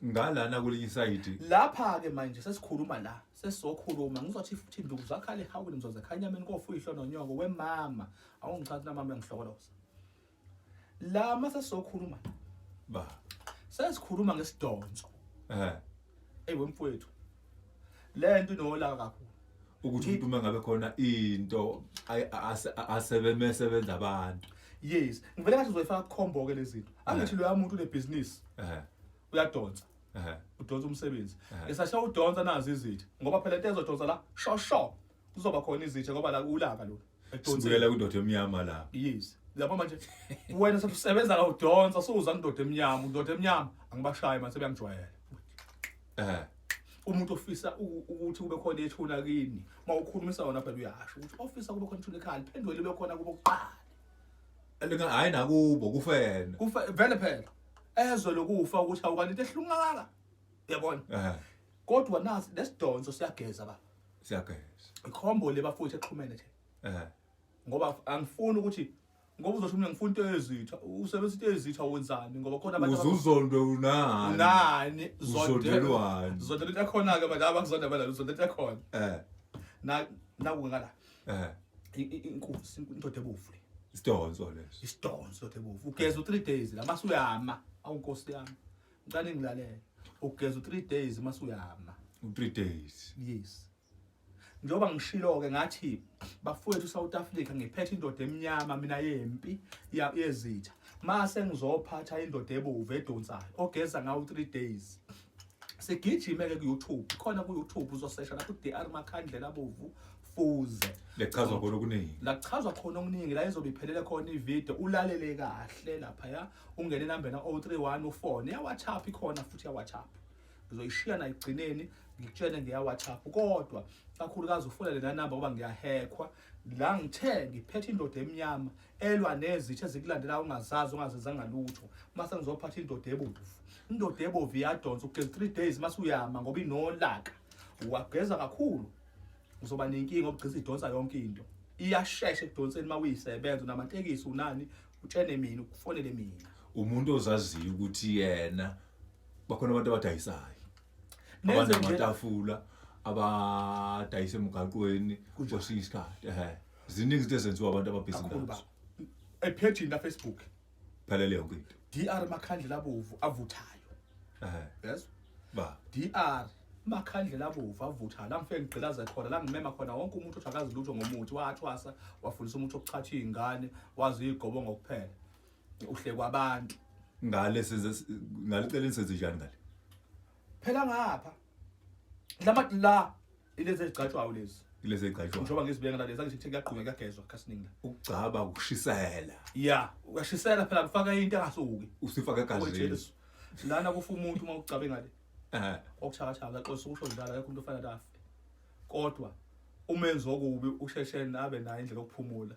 Ngalana kwelinye isayidi. Lapha-ke manje sesikhuluma la, sesizokhuluma ngizothi futhi induku zakhala ehawini ngizozekhanya enyameni kofu ihlo nonyoko wemama. Awungichazi namama uyangihlokoloza. La mase sizokhuluma la. Ba. Sesikhuluma ngesidonso. Eh. Ey wemfowethu. Le nto inolaka kakhulu. Ukuthi umuntu uma ngabe khona into asebenza abantu. Yes, ngivele ngathi uzoyifaka kukhombo ke lezi zinto. Angithi loya muntu unebhizinisi. Eh. Uyadonsa. Eh. Udonsa umsebenzi. Esasha udonsa nazi izitha. Ngoba phela into ezodonsa la sho sho kuzoba khona izitha ngoba la ulaka lo. Sibuyela kwindoda emnyama la. Yes. Yabo manje wena sebusebenza la udonsa suza indoda emnyama, indoda emnyama angibashayi manje sebeyangijwayela. Eh. Umuntu ofisa ukuthi kube khona ethuna kini, mawukhulumisa wona phela uyasho ukuthi ofisa kube khona ethuna ekhaya, liphenduke libe khona kubo kuqala. Linga hayi nakubo kufena. Kufe vele phela. Ezwe lokufa ukuthi awukanti into ehlungaka. Uyabona? Eh. Kodwa nasi lesidonso siyageza baba. Siyageza. Ikhombo le bafowethu exhumene nje. Eh. Ngoba angifuni ukuthi ngoba uzothi mina ngifuna into ezitha, usebenzisa into ezitha wenzani ngoba khona abantu Uzuzondwe unani? Unani? Uzondelwani? Zonde into ekhona ke manje abakuzonda bala uzonde into ekhona. Eh. Na naku ngala. Eh. Inkosi indoda ebovu le. Isidonso leso. Isidonso indoda ebovu. Ugeza u3 days la mase uyama. Awu Nkosi yami. Ngicela ngilalele. Ugeza u3 days mase uyama. U3 days. Yes. Njengoba ngishilo-ke ngathi bafowethu South Africa ngiphethe indoda emnyama mina yempi yezitha. Mase ngizophatha indoda ebovu edonsayo ogeza ngawo 3 days. Sigijime ke ku-YouTube, khona ku-YouTube uzosesha lapho DR Makhandlela Bovu Fuze. Lechazwa khona okuningi. La kuchazwa khona okuningi la izobe iphelele khona ivideo ulalele kahle laphaya ungene enambeni 031 ufone ya WhatsApp ikhona futhi ya WhatsApp. Ngizoyishiya na ekugcineni ngikutshele ngeya WhatsApp kodwa kakhulukazi ufuna lena number ngoba ngiyahekhwa la ngithe ngiphethe indoda emnyama elwa nezitha ezikulandela ungazazi ungazenzanga lutho mase ngizophatha indoda ebovu indoda ebovu iyadonsa ugeza 3 days mase uyama ngoba inolaka wageza kakhulu uzoba nenkinga obugcisa idonsa yonke into iyashesha ekudonseni uma uyisebenza unamatekisi unani utshene mina ukufonele mina umuntu ozaziyo ukuthi yena bakhona abantu abadayisayo Nenze nje- abanamatafula abadayisa emgaqweni kwesinye isikhathi ehe ziningi izinto ezenziwa abantu ababhizi kakhulu ngazo baba ephejini la Facebook phelele yonke into DR Makhandlela abovu avuthayo ehe yezwa ba DR Makhandlela abovu avuthayo la ngifike ngigqilaze khona la ngimema khona wonke umuntu othi akazi lutho ngomuthi wathwasa wafundisa umuntu okuchatha izingane wazi igobongo kuphela uhlekwa abantu ngale senze ngale celeni senze njani ngale phela ngapha lama la ilezi ezigcatshwayo lezi ilezi egcatshwayo njengoba ngizibeka la lezi angithi kuyagqunywa kuyagezwa khasiningi la ukugcaba ukushisela ya uyashisela phela kufaka into engasuki usifaka egazini Okwetsheliso. Lana kufa umuntu uma ugcabe ngale eh okuthakathaka xolisa ukusho njalo akekho umuntu ofanele afe kodwa umenzi okubi usheshe nabe naye indlela yokuphumula.